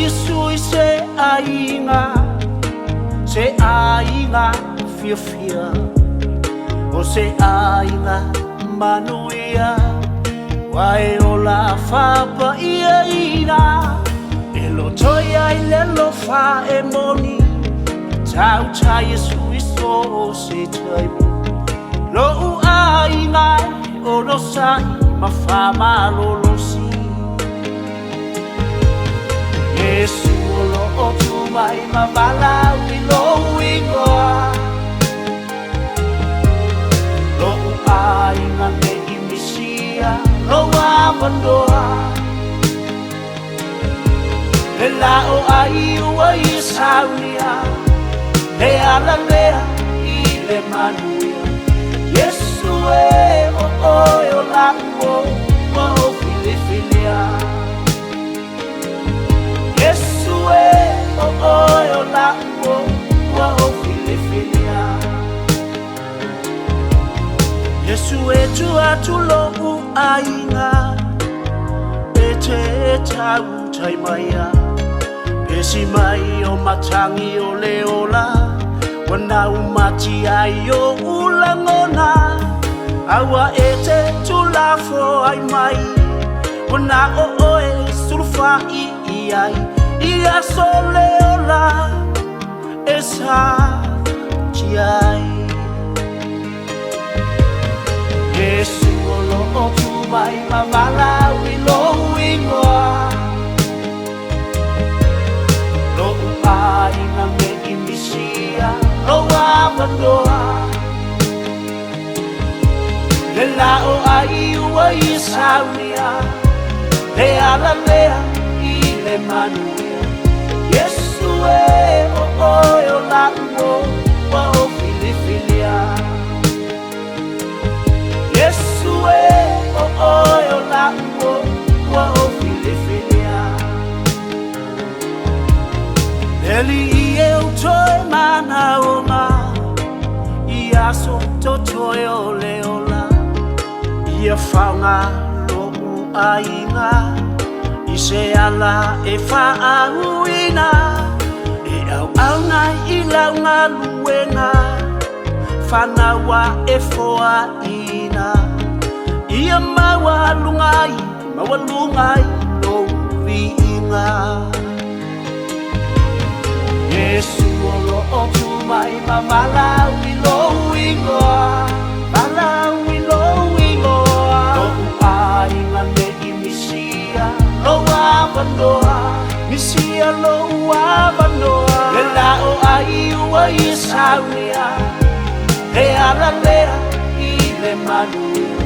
Iesu i se aiga, se aiga fiafia, o se aiga manuia, ua e ola faapaiaina, e loto ai le alofa e moni, tauta Iesu i so o se taimi. Lo'u aiga e onosa'i ma faamalolosi. Iesu o lo'o tu mai ma valaau i lou igoa. Lo'u aiga ne'i misia lou avanoa. Le la o ai ua i saunia, le ala lea i le manuia. Iesu e o oe o la'u o ua ou filifilia. Iesu e o oe o la'u o ua ou filifilia. Iesu e tu atu lo'u aiga, e te tautai maia. Pesi mai o matagi o le ola, ua naumati ai o'u lagona. Aua e te tulafo ai mai, ua na o oe sulufa'i i ai. Ia so le ola e sa ai. Iesu o lo'o tu mai ma valaau i lou igoa. Lo'u aiga ne'i misia lou avanoa. Le la o ai ua i saunia, le ala lea i le manuia. Iesu e o oe o la'u o ua ou filifilia. Iesu e o oe o la'u o ua ou filifilia. Eli e u toe manaoga, i aso totoe o le ola. Ia faoga lo'u aiga, i se ala e faauuina. E auauna i lau galuega, fanaua e foaina. Ia maualuga ai, maualuga ai lou viiga. Iesu o lo'o tu mai ma valaau i lou igoa. Valaau i lou igoa. Lo'u aiga ne'i misia lou avanoa. Misia lou avanoa. Le la o ai ua i saunia, le ala lea i le manuia.